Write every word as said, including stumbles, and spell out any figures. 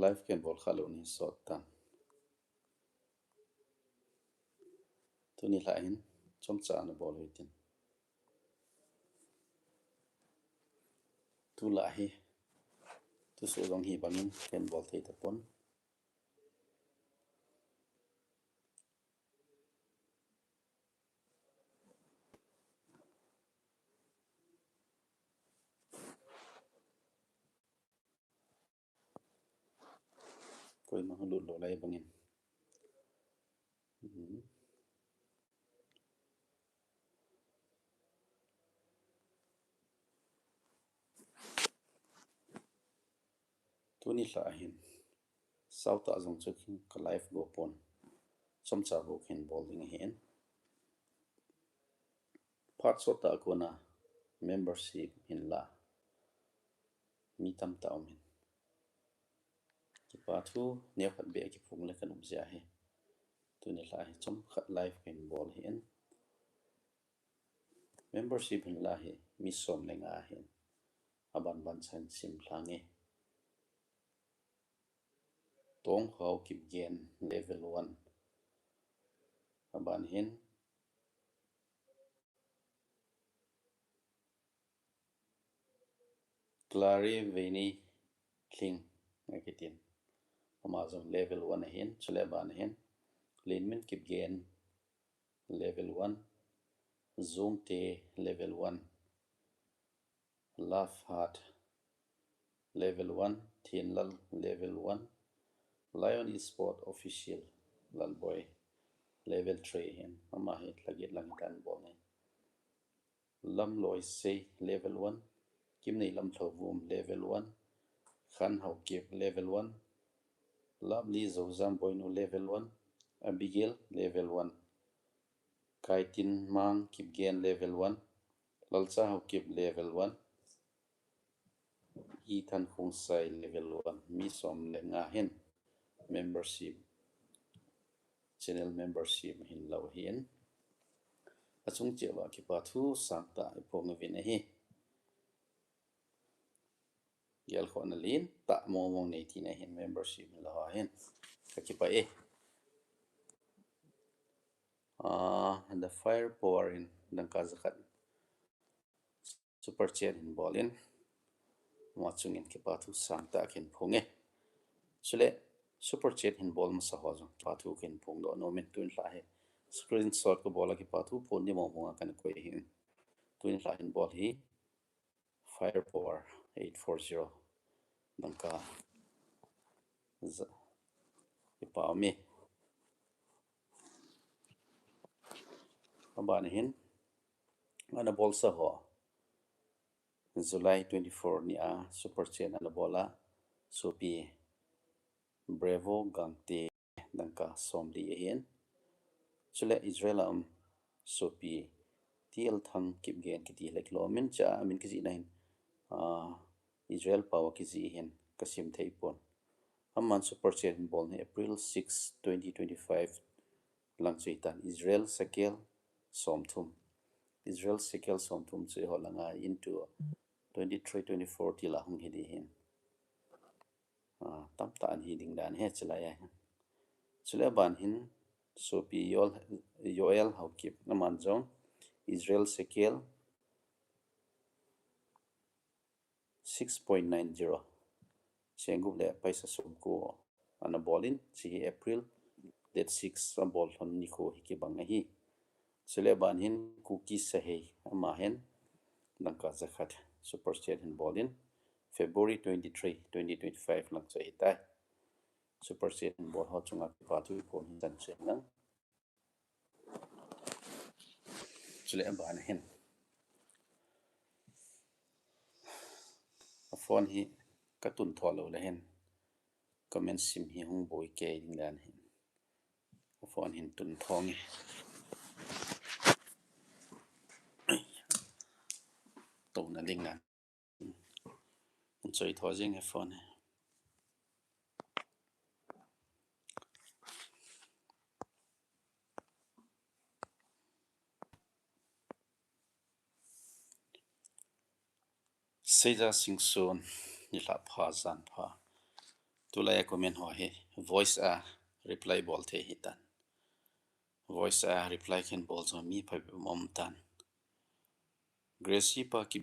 Live ken bol kha lou ni sot tan. Tuni lha hin chomcha na bol hui tin. Tu la hi, tu su jong hi bangin ken bol thei tapon. Koima lut lou lai bangin. Hmm. Tuni lha hin. Sautah jong chu ka live go pon. Chomcha bou ken bol ding hin. Phat sot tah a kona membership hin la. Mi tamtah um in. Kipa thu neo khat beh kiphong le kan um jia hi. Tuni lha hi chomkhat live ken bol hin. Membership hin la hi mi som le nga hin. Aban ban chan sim lhange. Tongkhao Kipgen level one. Aban hin Clary Veini Thling akitin. Ama jong level one ahin, chule aban hin Linmin Kipgen level one, Zungte level one, Love Heart level one, Thinlal level one, Lion Esport Official Lalboi level three hin, ama hi lha get lang tan bol ni. Lamloisei level one, Kimneilam Lhouvum level one, Khanhaokip level one, Lovely Zouzam Boinu level one, Abigail level one, Kaitinmang Kipgen level one, Lalcha Haokip level one, Ethan Khongsai level one, mi som le nga hin membership, channel membership hin lo hin. Achung cheh uva kipa thu sangtah iphong uvin ahi. Gelkhohna lentah mong mong nei tina hin membership hin lo hin. Ka kipah e. Ah, The Firepower in dangka jakhat super chat hin bol in. Ama chungin kipa thu sangtah kin phong e. Chule super chat hin bol masa ho jong kipa thu kin phong doh nom in, tun lha hi screenshot ka bol a kipa thu phong ni mong mong a kan koi hin. Tun lha hin bol hi Firepower eight four zero. Dangka ja, kipa um e. Aban hin ana bolsa ho. July twenty-four ni a super chat ana bol a, sopi Bravo Gangte dangka somli ahin. Chule Israel a um sopi T L Thang Kipgen kiti le kilom in, cha amin kijih na hin, ah, Israel pao a kijih hin ka sim thei pon. Aman super chat hin bol hi April six, twenty twenty-five lang chu hitan, Israel shekel somthum. Israel shekel somthum chu eiho langa into twenty-three, twenty-four ti la hung hi di hin. Ah, tamtah an hi ding dan hi chulai a hin. Chule aban hin sopi Yoel, Yoel Haokip, aman jong Israel shekel six point nine zero. Cheng gup le paisa somko ana bol in, chi hi April date six a bol lhon nikho hi kibang ahi. Chule aban hin Kuki Sahei, ama hin dangka jakhat super chat hin bol in, February twenty-three, twenty twenty-five lang chu ahitai. Super chat hin bol ho chunga kipa thu iphong hin chan chen lang. Chule aban hin. A phone hi ka tun tho lou le hin comment sim hi hung boi kei ding dan hin. A phone hin tun thong e. Tuna ding dan. Choi tho jing e phone hi. Seija Singson, nilhah pha, jan pha. tulai a comment ho hi voice a reply bol thei hitan. Voice a reply khen bol jong mi phabep um tan. Gracie pa ki